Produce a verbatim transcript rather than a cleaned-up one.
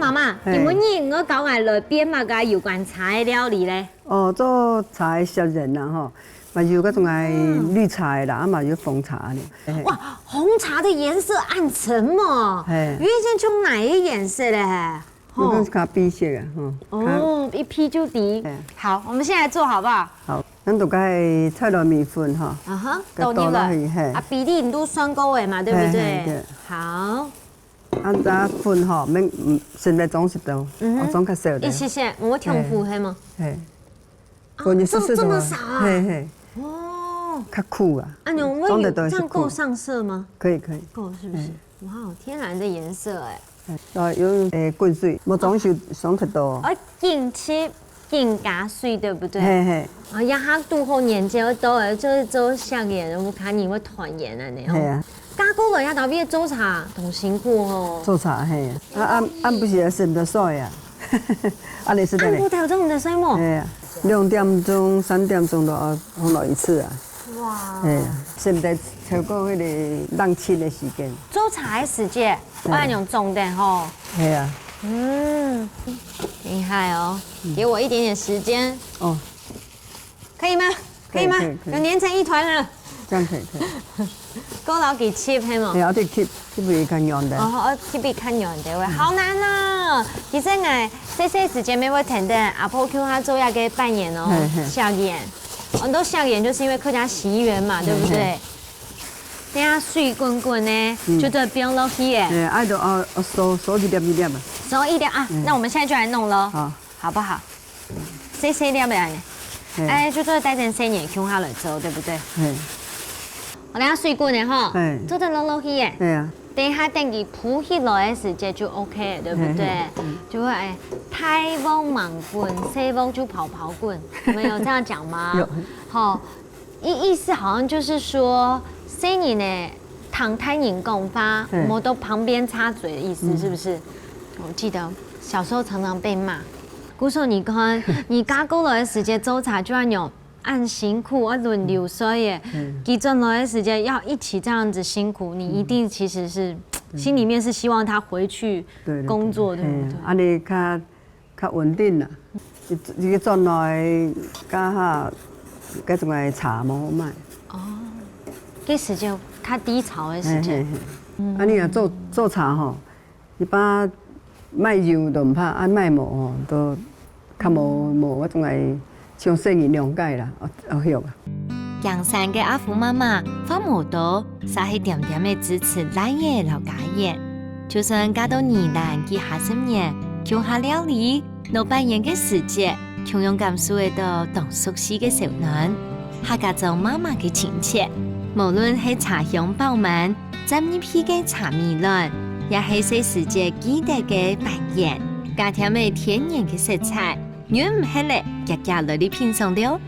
阿媽，今晡日你愛教𠊎來變麼个有關茶个料理咧？哦，做茶个餳飩啦吼，嘛有該種个綠茶个啦，啊嘛有紅茶呢。哇，紅茶的顏色恁深哦，嘿，原先從哪个顏色咧？有个是咖啡色个吼。哦，一批就底。好，我們現在做好不好？好，咱就該菜來米粉吼，啊哈，倒入來。嘿，啊，比例你都算過个嘛，對不對？嘿，嘿，對。好。 啊，這粉吼，免，嗯，先來裝一兜，哦，裝較少个。一些些，我跳舞係嗎？嘿，啊，粉就少少仔，這麼少啊？嘿嘿，哦，較苦啊，啊，你會有，裝得多係苦。這樣夠上色嗎？可以可以，夠是不是？哇，天然的顏色哎。啊，有，誒，滾水，莫裝修，裝較多。哦，緊去，緊加水，對不對？嘿嘿。 哦，這下堵好年節會到了，就係做餳飩，有看你會團圓恁樣哦。係啊。加過來這兜愛做茶，當辛苦哦。做茶，係啊。啊，暗，暗晡時也洗毋得水啊。恁樣係个咧。暗晡頭做毋得水無？係啊，兩點鐘、三點鐘都愛放落一次啊。哇。係啊，洗毋得超過該个冷清个時間。做茶个時節，嗯。愛用種个吼。係啊。嗯，厲害哦，給我一點點時間。哦。 可以嗎？可以嗎？可以，可以，可以。有黏成一團了。這樣可以，可以。夠老給切配嗎？對，要得切，切配較軟的。哦，哦，切配較軟的喂，嗯。好難啊！其實𠊎細細時節乜會跈等阿婆共下做一個粄圓哦，嘿，嘿。餳飩。很多餳飩就是因為客家喜源嘛，對不對？嘿，嘿。等下水滾滾呢，嗯。就做放落去耶。對，愛都，哦，哦，收，收一粒一粒啊。收一粒啊，嗯。那我們現在就來弄咯。好。 好不好？細細粒个恁樣，嘿。哎，就做得帶等細人共下來做，對不對？嘿。𠊎等下水滾个吼，嘿。做得落落去耶。嘿啊。等一下等佢浮起來个時節就OK了，對不對？嘿，嘿，嗯。就會，哎，大鑊猛滾，細鑊就泡泡滾，你們有這樣講嗎？有。好， 意，意思好像就是說，細人仔聽大人講話，嘿。莫到旁邊插嘴的意思，嗯。是不是？我記得小時候常常被罵。故所你看，你嫁過來个時節做茶就恁樣，恁辛苦，愛輪流洗个。嗯。佢轉來个時節要一起這樣子辛苦，你一定其實是，嗯。心裡面是希望他回去工作，對，對，對不對？對，嘿，恁樣較 較穩定啦。佢，佢轉來，該下，該種个茶無好賣。哦，該時節較低潮个時節。嘿，嘿，嘿。嗯。啊，你若做，做茶吼，一般賣油都毋怕，啊，賣無吼，都較無，無該種个像細人兩屆啦，哦，哦，曉啊。 驚生个阿虎媽媽發無多，煞係恬恬仔支持倈仔摎家園。就算嫁到宜蘭幾下十年，共下料理、挼粄圓个時節，共樣感受得到當熟悉个燒暖。客家庄媽媽个親切，無論係茶香飽滿、嶄入去个茶米卵，也係細時節記得个粄圓，加添了天然个色彩，忍毋核了，遽遽來去品嚐了。